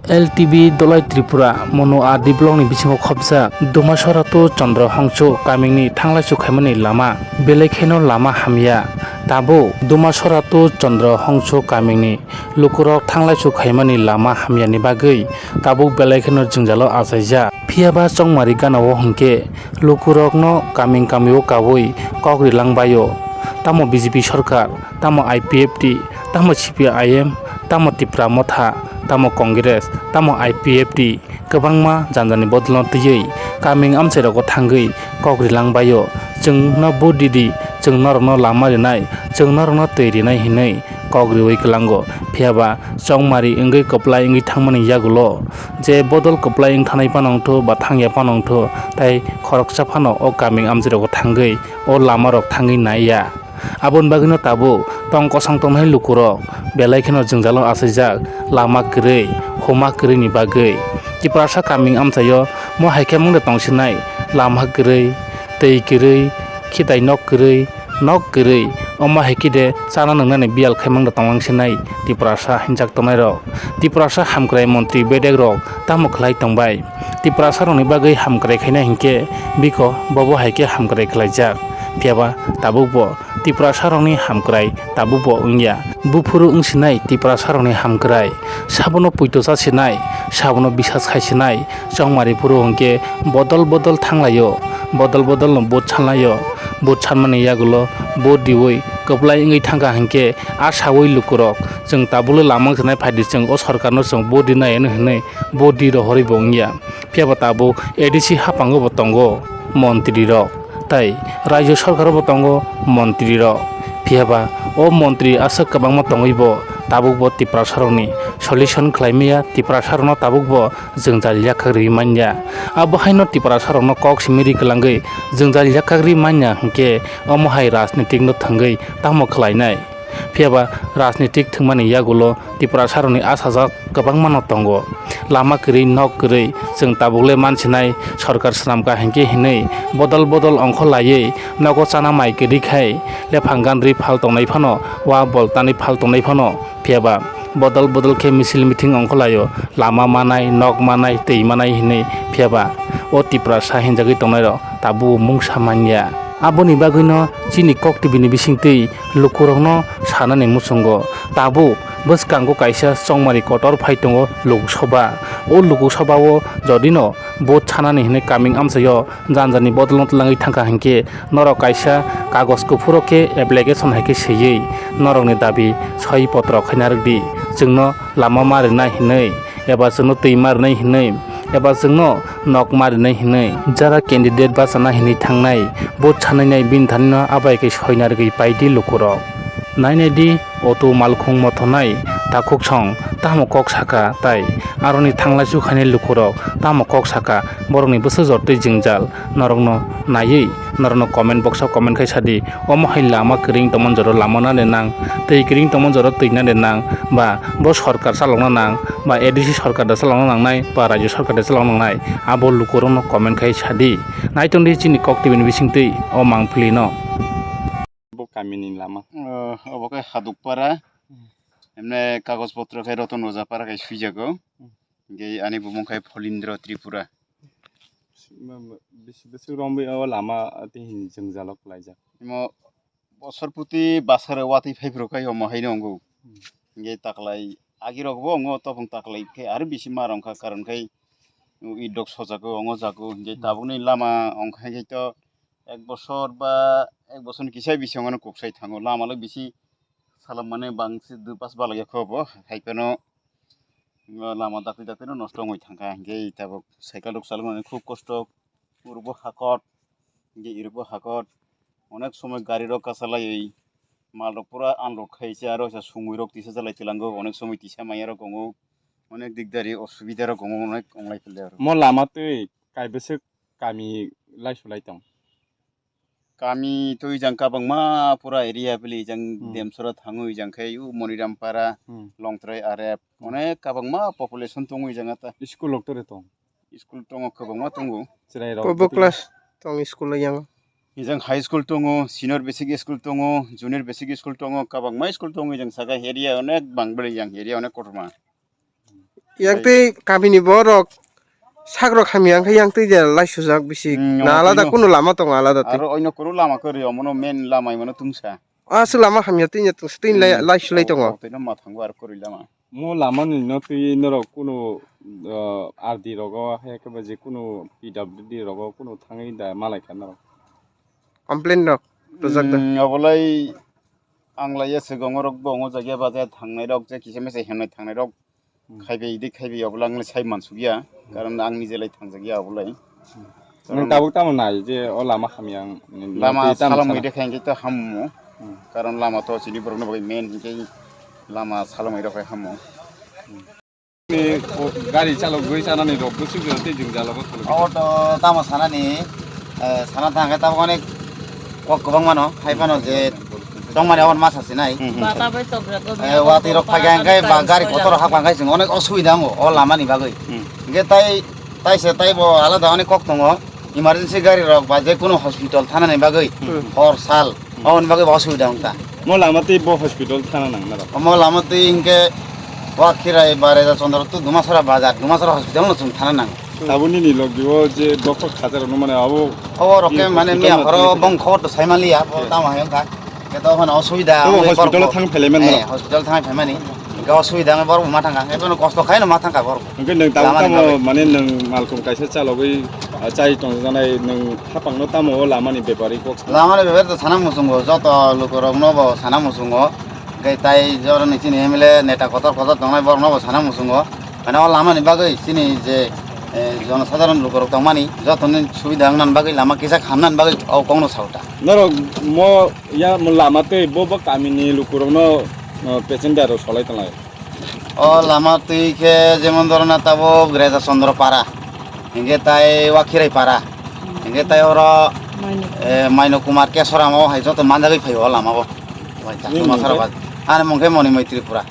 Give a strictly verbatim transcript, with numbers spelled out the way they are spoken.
L T B Dolai Tripura, Monu R D block ni bisingo khopjak Dumasora to Chandra Hongso kamingni thanglaisu khaimani lama, belai kheno lama hamya. Tabuk Dumasora to Chandra Hongso kamingni lukurok thanglaisu khaimani lama hamyani bagwi tabuk belai kheno jwngjalo achaijak. Phiyaba chongmari ganao hwnkhe lukurokno kaming kamio kabui kok rilang baio. Tamo B J P sorkar, tamo I P F T, tamo C P I M, tamo Tipra Motha, tamo Congress, tamo I P F T, kwbangma janjani bodolno twiwi kaming amchairogo thangwi kok rilang baio. Chwngno vote ridi, chwng norokno lama rinai, chwng norokno twi rinai hinwi kok riwi kwlango. Phiyaba chongmari wngwi kwplai wngwi thangmani yagulo je bodol kwplai wngthanai phano wngthu ba thangya phano wngthu, tai khoroksa phano o kaming amchairogo thangwi o lamarok thangwi naiya. Aboni bagwino tabuk tong kosong tongnai lukurok belai kheno jwngjalo achaijak, lama kwrwi, huma kwrwini bagwi. Tiprasa kaming amchaio mo hai khe mungde tongsinai, lama kwrwi, twi kwrwi, khitai nok kwrwi, nok kwrwi, omo hai khe de chana nwngnani biyal khai mungde tongwngsinai Tiprasa hinjak tongnairok. Tiprasa hamkrai montri bedekrok tamo khlai tongbai? Tiprasarokni bagwi hamkrai khaina hinkhe biko bobo hai khe hamkrai khlaijak. Phiyaba tabukbo Tiprasarokni hamkrai tabukbo wngya. Buphuru wngsinai Tiprasarokni hamkrai. Sabono puito chasinai, sabono bisas khaisinai, chongmari phuru hwnkhe bodol bodol thanglaio, bodol bodolno vote sanlaio. Vote sanmani yagulo vote riwi kwplai wngwi thangkha hinkhe a sawi lukurok, chwng tabukle lama wngsanai phaidi, chwng o sorkarno chwng vote rinai hwnwi vote ri rohorwi bo wngya. Phiyaba tabuk A D C haphango bo tongo montri rok, tai rajyo sorkaro bo tongo montri rok. Phiyaba o montri aswk kwbangma tongwi bo tabuk bo Tiprasarokni solution khlai maya, Tiprasarokno tabuk bo jwngjal yakhak rwi manya. Abo haino Tiprasarokno kok simi ri kwlangwi jwngjal yakhak rwi manya hinkhe omo hai rajnitikno thangwi tamo khlainai? Phiyaba rajnitik thwngmani yagulo Tiprasarokni asajak kwbangmano tongo. Lama kwrwi, nok kwrwi, chwng tabukle mansinai sorkar swnamkha hinkhe hinwi bodol bodol ongkho laiwi nogo chana mai kwrwi khai lephang gandri phal tongnai phano, wa bol tanwi phal tongnai phano, phiyaba bodol bodol khe misil meeting ongkho laio, lama manai, nok manai, twi manai hinwi, phiyaba o Tiprasa hinjagwi tongnairok tabuk mungsa manya. Aboni bagwino chini Kok T V ni bisingtwi lukurokno sanani muchungo, tabuk bwskango kaisa chongmari kotor phai tongo Lok Sabha. O Lok Sabha o jodino vote sanani hinwi kaming amchaio janjani bodolno twlangwi thangkha hinkhe norok kaisa kagoj kuphuro khe application hai khe swiwi norokni dabi soi potro khaina rwdi, chwngno lama ma rwnai hinwi, eba chwngno twi ma rwnai hinwi, eba chwngno nok ma rwnai hinwi. Jara candidate bachana hinwi thangnai, vote sanai nai bini thanino abai khe soi narwgwi paidi lukurok. Nai nai di, auto malkhung mothonai takhuk song tamo kok saka, tai aroni thanglaisu khainai lukurok tamo kok saka, borokni bwswk jortwi jwngjal norokno naiwi norokno comment box o comment khai sadi. Omo hai lama kwrwng tongmani jora lama nani nang, twi kwrwng tongmani jora twi nani nang, ba bo sorkar chalokna nang, ba A D C sorkar da chalokna nangnai, ba rajyo sorkar da chalokna nangnai, abo lukurokno comment khai sadi. Naitongdi chini Kok T V ni bisingtwi o mangpili no. Bo kamini lama. O, obo khe Hadukpara. Hmm. Emne kagoj potro khe Roton Oja para khe swijago. Hmm. Hingke ani bumung khe Pholindro Tripura. Bisi, bisi romwi o lama tei hini jwngjalo kwlaijak. Imo bosor puti basaro watwi phaiphuru khe omo haino wngo. Hmm. Hingke taklai agirok bo wngo, topong taklai khe aro bisi ma rwngkha, karon khai idok sojago, wngo jago. Hingke Hmm. tabukni lama ongkha khe to ek bosor ba ek bosorni kisa bisi ongmano kok sai thango. Lama le bisi salam mane bangsi dui pas balai ya kho bo. Hai phano lama dakti dakti no nosto wngwi thangkha. Hingke tabuk cycle rok chalokmani khub kosto. Urubo hakot, hingke irubo hakot. Onek somoi gari rok kasa laiwi mal rok pura unload khai se aro sa sungwi rok tisa jalai tilango. Onek somoi tisa manya rok tongo. Onek dikdari osubida rok tongo, onek onglai philai aro. Mo lama twi kaibwswk kami laisu lai tong? Kami to ijang kabangma pura area bili ijang Hmm. Demsora thango ijang khe u Monirampara, Hmm. Longtrai R F, Hmm. Onek kabangma population tongo ijang ata. School rok tore tong? School tongo kabangma tongo. Chwrai rok Kobo totwi class tong school yang? Ijang high school tongo, senior basic school tongo, junior basic school tongo, kabangma school tongo ijang saka area onek bang bili ijang area onek kotorma. Yang tei kamini borok sakrok hamya wngkha, yang tei je laisujak bisi. Hmm, na omo alada twi no. Kunu lama tongo alada twi. Aro oino kunu lama kwrwi, omono main lama imono tungsa. Aswk lama hamya twi tungsa twi lai, hmm, laisulai tongo. Omo twi no ma thango aro kwrwi lama. Mo lama ni no twi norok kunu, uh, R D rogo, hai khe ba je kunu P W D rogo kunu thangwi da malai kha norok. Complain rok rwjak da. Hmm, obolai ang lai ya swkang rok bo omo jagya ba je thangnai rok je kisa misa hemnai thangnai rok. Hmm. Khaibai idi khaibai obolai ang lai sai mansukya. Hmm. Karon ang nije lai thangjak ya obolai. Hmm. Karon nwng tabuk tamo nai je o lama hamya ang, nwng lama twi tamo salomwi sana. De khainke to hammo. Hmm. Karon lama to chini borokno bagwi main hinkhe lama salomwi rok hai hammo. Hmm. Ni o gari chalogwi chanani rok bwswk jora tei jwngjal obo khulogwi. Obo to tamo sanani, eh, sana thangkhe tabuk onek kok kwbang mano, hai phano je tongmani obo ma sasinai. Hmm, hmm. Bata bai tokra go. Eh, watwi rok phai kha hwnkhe ba gari kotor hap kha hwnkhe chwng onek osubida wngo o lamani bagwi. Hmm. Hwnkhe tai, tai se tai bo alada onek kok tongo. Emergency gari rok ba je kunu hospital thanani bagwi, hmm, hor sal, hmm, oboni bagwi bo osubida wngkha. Mo lama twi bo hospital thana nang naro? Omo lama twi hinkhe Wakhirai Bareza Chondro tu Dumasora bazar, Dumasora hospital no chwng thana nang. Tabuk nini logio je bokhok khajar no mane abo. Obo rok khe mane miya horo bong khobor to sai manliya, bo tamo hai wngkha. Khe to phano osubida. Obo hospital thang phailai man naro? Eh, hospital thang phaimani. Ga osubida ang borok ma thangkha, ebono kosto khaino ma thangkha borok. Hwnkhe nwng tabuk tamo mane nwng malkhung kaisa chalogwi, ah, chai tongjaknai, nwng hapangno tamo o lamani bepari kok sana? Lamani bepari to sana muchungo, joto lukurokno bo sana muchungo. Hwnkhe tai jorani chini M L A neta kotor kotor tongnai borokno bo sana muchungo. Mane o lamani bagwi chini je, eh, jonosadharon lukurok tongmani jotoni subida wngnani bagwi lama kisa khamnani bagwi o kokno sao ta. Norok mo ya mo lama tei bo bo kamini lukurokno, uh, passenger rok solai tonglai. O lama twi khe jemon dhoro na tabuk Reza Chandra Para, hinkhe tai Wakhirai Para, hinkhe tai oro, eh, Maino Kumar Kesoram o hai joto manjagwi phaio o lama o. Ani mung khe? Ani mung khe Monimoi Tripura.